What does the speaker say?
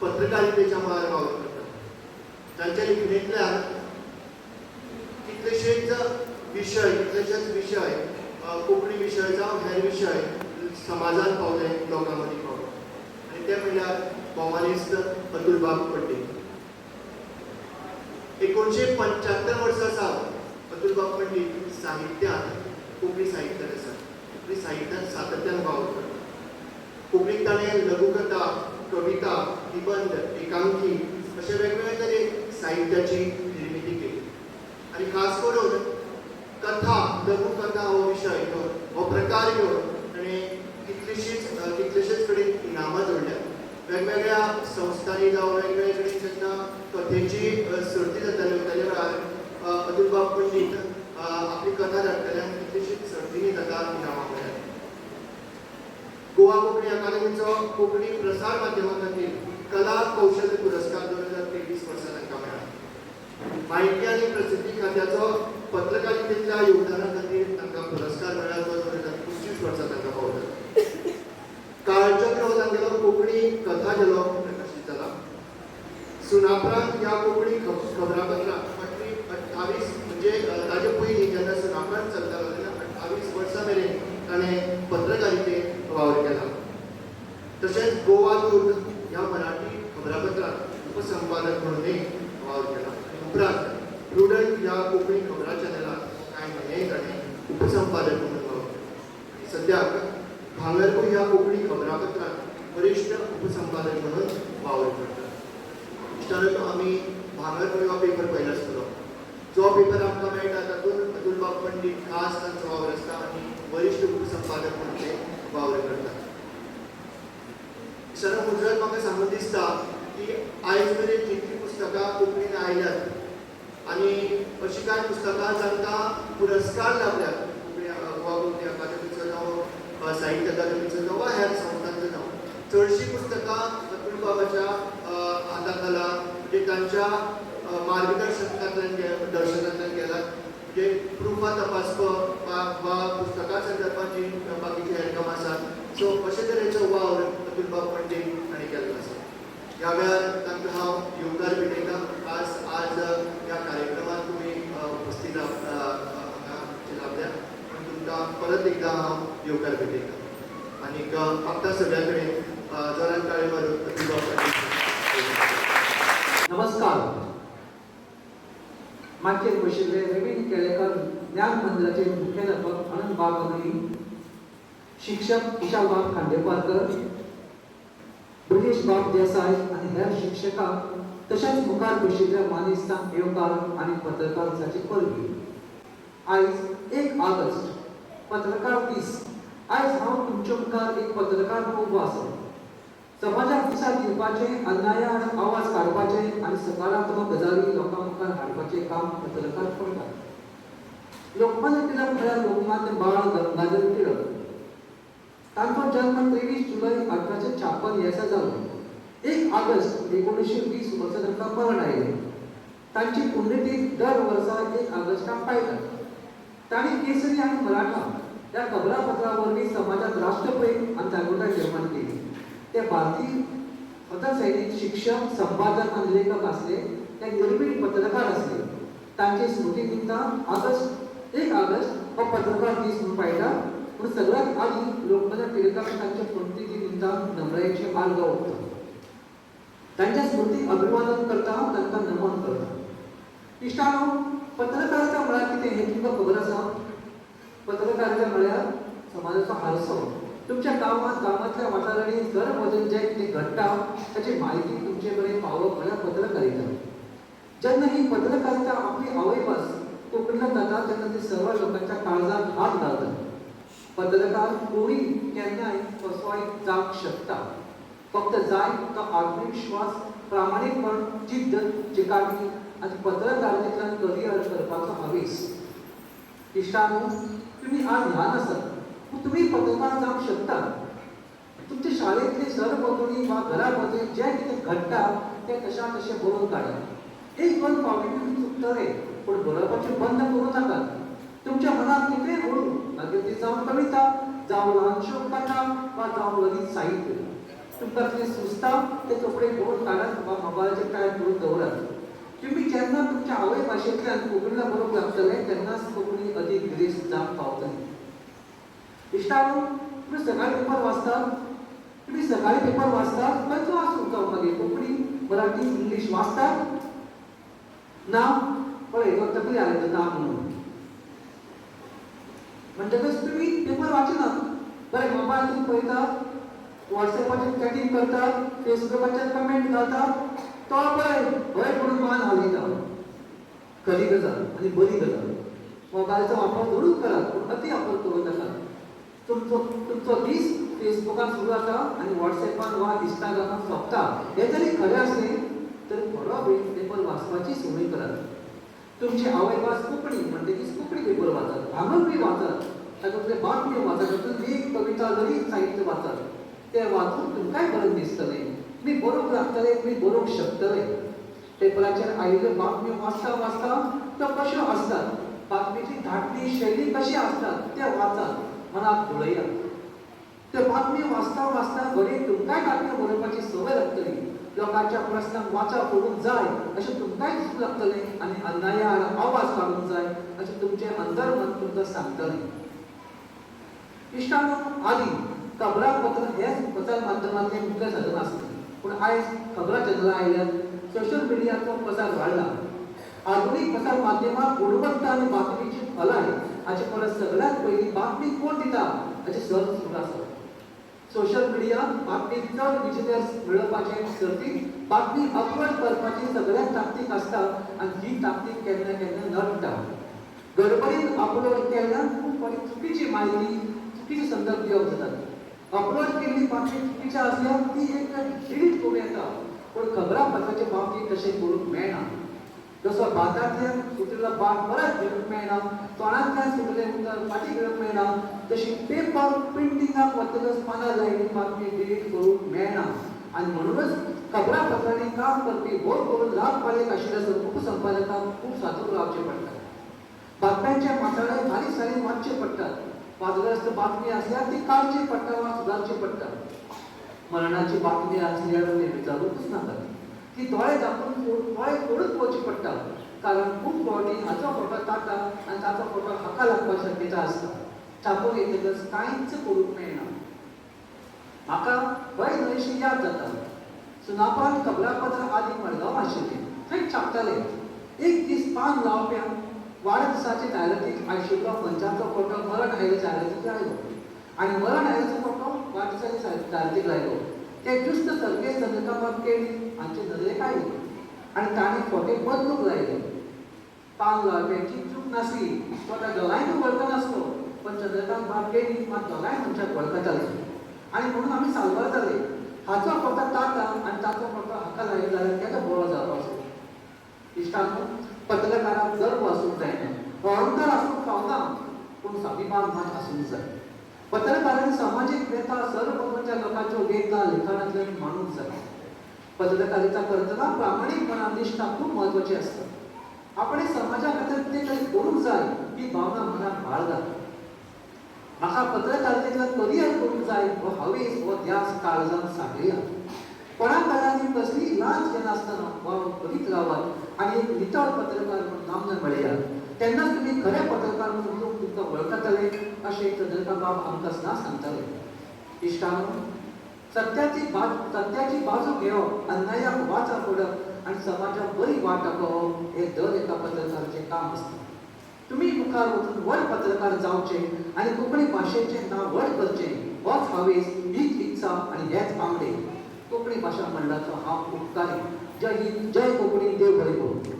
पत्रकारितेच्या मळार वावर करतात. तांच्या लिखणेंतल्यान कितलेशेच विशय, कितलेशेच विशय, कोंकणी विशय जावं हेर विशय, समाजान पावले, लोकां मदीं पावले आनी ते म्हणल्यार भोवमानेस्त अतुलबाब पंडीत. 1975 वर्सां सावन अतुलबाब पंडीत साहित्यांत, कोंकणी साहित्यांत आसा. कोंकणी साहित्यांत सातत्यान वावर करता. कोंकणीत ताणें लघुकथा, कविता, निबंद, एकांकी अशे वेगवेगळे तरेन साहित्याची निर्मिती केली आनी खास करून कथा, लघुकथा हो विशय घेवन, हो प्रकार घेवन ताणें कितलेशेच कडेन इनामां जोडल्यात. वेगवेगळ्या संस्थांनी जावं वेगवेगळे कडेन जेन्ना कथेची सर्ती जाताल्यो, त्या वेळार अतुलबाब पंडीत आपली कथा धाडटाले आनी कितलीशीच सर्तींनी ताका इनामां मेळ्ळ्यात. गोवा कोंकणी अकादमीचो कोंकणी प्रसार माध्यमा खातीर कला कौशल्य पुरस्कार 2023 वर्सा तांकां मेळ्ळा. माहिती आनी प्रसिद्धी खात्याचो पत्रकारितेतल्या योगदाना खातीर तांकां पुरस्कार मेळ्ळा, तो 2025 वर्सा तांकां फावो जालो. काळचक्र हो तांगेलो कोंकणी कथा झेलो प्रकाशीत जाला. सुनापरांत ह्या कोंकणी खबरापत्रांत फाटलीं 28, म्हणजे ताजे पयलीं जेन्ना सुनापरांत चलतालो तेन्ना 28 वर्सां मेरेन ताणें पत्रकारितेत वावर केला. तशेंच गोवा दूत ह्या मराठी खबरापत्रांत उपसंपादक म्हणूनय वावर केला आनी उपरांत प्रुडंट ह्या कोंकणी खबरां चॅनलात कांय म्हयनेय ताणें उपसंपादक म्हणून वावर केला आनी सद्याक भांगरभूंय ह्या कोंकणी खबरापत्रांत वरिश्ठ उपसंपादक म्हणून वावर करतात. इश्टांनो, आमी भांगरभूंय हो पेपर पळयला आसतलो. जो पेपर आमकां मेळटा तातूंत अतुलबाब पंडीत खास तांचो वावर आसता आनी वरिश्ठ उपसंपादक म्हणून ते वावर करतात. इश्टांनो, मुजरत म्हाका सांगून दिसता की आयज मेरेन जितलीं पुस्तकां कोंकणीन आयल्यात आनी अशीं कांय पुस्तकां जांकां पुरस्कार लाभल्यात, कोंकणी गोवा कोंकणी अकादमीचो जावं, साहित्य अकादमीचो जावं वा हेर संस्थांचो जावं, चडशीं पुस्तकां अतुल बाबाच्या हाता खाला, म्हणजे तांच्या मार्गदर्शनांतल्यान दर्शनांतल्यान गेलात. म्हणजे प्रुफां तपासप वा वा पुस्तकां संदर्भात जी बाकीची हेर कामां आसात, सो अशे तरेचो वावर अतुलबाब पंडीत हांणी केल्लो आसा. ह्या वेळार तांकां हांव येवकार भेटयता. खास आज ह्या कार्यक्रमात तुमी उपस्थित हांगा लाभल्या म्हणून तुमकां परत एकदां हांव येवकार भेटयता आनीक मागता सगळ्या कडेन जोरान ताळी मारून अतुलबाब पंडीत. नमस्कार. माचयेर बशिल्ले रवीन केळेकर ज्ञान मंदिराचे मुख्याध्यापक आनंद बाब अग्री, शिक्षक विशाल बाब खांडेपारकर, ब्रिजेश बाब देसाय आनी हेर शिक्षकांक तशेंच मुखार बशिल्ल्या मानेस्तांक येवकार आनी पत्रकार दिसाची परबी. आयज 1 ऑगस्ट, पत्रकार दीस. आयज हांव तुमच्या मुखार एक पत्रकार म्हणून उबो आसा. समाजाक दिशा दिवपाचें, अन्याया आड आवाज काडपाचें आनी सकारात्मक गजाली लोकां मुखार हाडपाचें काम पत्रकार करतात. लोकमान्य टिळक म्हळ्यार लोकमान्य बाळ गंगाधर टिळक. तांचो जन्म 23 जुलय 1856 ह्या दिसा जालो. 1 ऑगस्ट 1920 वर्सा तांकां मरण आयलें. तांची पुण्यतीथ दर वर्सा 1 ऑगस्टाक पाळटात. तांणी केसरी आनी मराठा ह्या खबरापत्रा वरवीं समाजात राष्ट्रप्रेम आनी जागृताय निर्माण केली. ते भारतीय स्वतंत्र सैनिक, शिक्षक, संपादक आनी लेखक आसले. ते निर्भीड पत्रकार आसले. तांचे स्मृती निमतान 1 ऑगस्ट हो पत्रकार दीस म्हणून पाळटा. पूण सगळ्यात आदी लोकमान्य टिळकांक तांच्या पुण्यतिथी निमतान नमळायेची आर्गां ओंपता, तांच्या स्मृतीक अभिवादन करता, तांकां नमन करता. इश्टानो, पत्रकारिता म्हळ्यार कितें हें तुमकां खबर आसा. पत्रकारिता म्हळ्यार समाजाचो हारसो. तुमच्या गांवांत, गांवांतल्या वाठारांनी सरभोंवतणी जें कितें घडटा ताची म्हायती तुमचे कडेन पावोवप म्हळ्यार पत्रकारिता. जेन्ना ही पत्रकारिता आपली आवयभास कोंकणींतल्यान जाता, तेन्ना ती सर्व लोकांच्या काळजाक हात घालता. पत्रकार कोणी केन्नाय कसोय जावंक शकता. फक्त जाय तो आत्मविश्वास, प्रामाणीकपण, जिद्द, चिकाटी आनी पत्रकारितेंतल्यान करियर करपाचो हावेस. इश्टानो, तुमी आज ल्हान आसात पूण तुमी पत्रकार जावंक शकता. तुमच्या शाळेंतले सरभोंवतणी वा घरा भोंवतणी जें कितें घडटा तें तशा तशें बरोवन काडात. एक दोन फावटी तुमी चुकतले, पूण बरोवपाचें बंद करूं नाकात. तुमच्या मनात कितेंय घोळूं, मागीर ती जावं कविता, जावं ल्हानश्यो कथा वा जावं ललित साहित्य. तुमकां कितें सुचता ते चोपडे बरोवन काडात वा मोबायलाचेर टायप करून दवरात. तुमी जेन्ना तुमच्या आवय भाशेंतल्यान कोंकणीला बरोवंक लागतले तेन्नाच कोंकणी अदीक गिरेस्त जावंक पावतली. इश्टांनो, तुमी सकाळी पेपर वाचतात, तुमी सकाळी पेपर वाचतात, खंयचो आसूं जावं मागीर कोंकणी, मराठी, इंग्लीश वाचतात ना? पळय तो तकली आयलो ना म्हणून म्हणटकच तुमी पेपर वाचिनात. बरें, मोबायल तुमी पळयतात, वॉट्सॅपाचेर चॅटींग करतात, फेसबुकाचेर कमेंट घालतात, तो पळय हय म्हणून मान हालयता. खरी गजाल आनी बरी गजाल. मोबायलचो वापर जरूर करात, पूण अति वापर करूं नाकात. तुमचो तुमचो दीस फेसबुकार सुरू जाता आनी वॉट्सॅपान वा इंस्टाग्रामान सोंपता. हें जरी खरें आसलें तरी थोडो वेळ पेपर वाचपाची संवय करात. तुमची आवयभास कोंकणी म्हणटकीच कोंकणी पेपर वाचात, भांगर बी वाचात, तातूंतले बातम्यो वाचात, तातूंत लेख, कविता, ललित साहित्य वाचात. तें वाचून तुमकांय बरें दिसतलें, तुमी बरोवंक लागतले, तुमी बरोवंक शकतले. पेपराचेर आयिल्ल्यो बातम्यो वाचता वाचता त्यो कश्यो आसतात, बातमेची धाटणी शैली कशी आसतात तें वाचात, मनाक घोळयात. त्यो बातम्यो वाचता वाचता घडये तुमकांय बातम्यो बरोवपाची संवय लागतली. लोकांच्या प्रस्नांक वाचा फोडूंक जाय अशें तुमकांय दिसूंक लागतलें आनी अन्याया आड आवाज काडूंक जाय अशें तुमचें अंतर्मन तुमकां सांगतलें. इश्टांनो, आदी खबरापत्र हेंच प्रसार माध्यमांतलें मुखेल साधन आसलें, पूण आयज खबरां चॅनलां आयल्यात, सोशल मिडियाचो प्रसार वाडला. आधुनीक प्रसार माध्यमांत गुणवत्ता आनी बातमीची खोलाय हाचे परस सगळ्यांत पयलीं बातमी कोण दिता हाची सर्त सुरू आसा. सोशल मिडिया बातमी चड विजिटर्स मेळोवपाचे सर्तींत बातमी अपलोड करपाची सगळ्यांत ताकतीक आसता आनी ही ताकतीक केन्ना केन्ना नडटा. गडबडीन अपलोड केल्ल्यान खूब फावटी चुकीची म्हायती, चुकीचे संदर्भ दिवप जातात. अपलोड केल्ली बातमी चुकीची आसल्यार ती एक डिलीट करूं येता, पूण खबरापत्राचे बाबतींत तशें करूंक मेळना. जसो भातांतल्यान सुटिल्लो भात परत घेवंक मेळना, तोंडांतल्यान सुटिल्लें उतर फाटीं घेवंक मेळना, तशी पेपर प्रिंटिंगाक वतकच पानां लायिल्ली बातमी डिलीट करूंक मेळना. आनी म्हणूनच खबरापत्रांनी काम करपी भोव करून लाभ पालक आशिल्ल्या उपसंपादकांक खूब सादूर रावचें पडटा. बातम्यांचे माथाळे बारीक सारीक वाचचे पडटात. वादग्रस्त बातमी आसल्यार ती काडची पडटा वा सुदारची पडटा. मरणाची बातमी आसल्यार ते विचारूंकच नाकात, ती दोळे धांपून दोळे फोडून पळोवची पडटा, कारण खूब फावटी हाचो फोटो ताका आनी ताचो फोटो हाका लागपाची शक्यता आसता. छापून येतकच कांयच करूंक मेळना. म्हाका हय न्हयशी याद जाता, सुनापरान्त खबरापत्र आदी मडगांव आशिल्लें, थंय छापताले. एक दीस पान लावप्यान वाडदिसाचे जायरातीक आशिल्लो मनशाचो फोटो मरण आयिल्ले जायरातीक लायलो आनी मरण आयिल्ल्याचो फोटो वाडदिसाचे जायरातीक लायलो. ते ज्युस्त सर्गेस्त चंद्रकांत केणी हांचे नदरेक आयले आनी तांणी फोटे बदलूंक लायले. पान लावप्याची चूक नासली, तो त्या दोगांयकूय वळखनासलो, पण चंद्रकांत बाब केणी मात दोगांय मनशाक वळखताले आनी म्हणून आमी साल्वार जाले. हाचो फोटो ताका आनी ताचो फोटो हाका लायलो जाल्यार केदो बरो जावपाचो. इश्टांनो, पत्रकाराक गर्व आसूंक जायना, अहंकार आसूंक फावना, पूण स्वाभिमान मात आसूंक जाय. पत्रकारांनी समाजीक व्यथा सर्वपक्षाच्या लोकांच्यो वेदना लिखाणांतल्यान मांडूंक जाय. पत्रकारिता करतना प्रामाणीकपणा, निश्ठा खूब म्हत्वाची आसता. आपणें समाजा खातीर कितें तरी करूंक जाय ही भावना मनात बाळगात. म्हाका पत्रकारितेंतल्यान करियर करूंक जाय हो हावेस, हो ध्यास काळजान सांगया. कोणा कडल्यान कसलीय लांच घेनासतना वावर करीत रावात आनी एक नितळ पत्रकार म्हणून नामना मेळयात. तेन्नाच तुमी खरे पत्रकार म्हणून लोक तुमकां वळखतले अशें चंद्रकांत बाब आमकां ना सांगताले. इश्टांनो, सत्याची बाजू घेवप, अन्यायाक वाचा फोडप आनी समाजाक बरी वाट दाखोवप हें दर एका पत्रकाराचें काम आसता. तुमी मुखार वचून व्हड पत्रकार जावचे आनी कोंकणी भाशेचें नांव व्हड करचें होच हावेस, हीच इत्सा आनी हेच आंवडे. कोंकणी भाशा मंडळाचो हांव उपकारी. जय हिंद, जय कोंकणी, देव बरें करूं.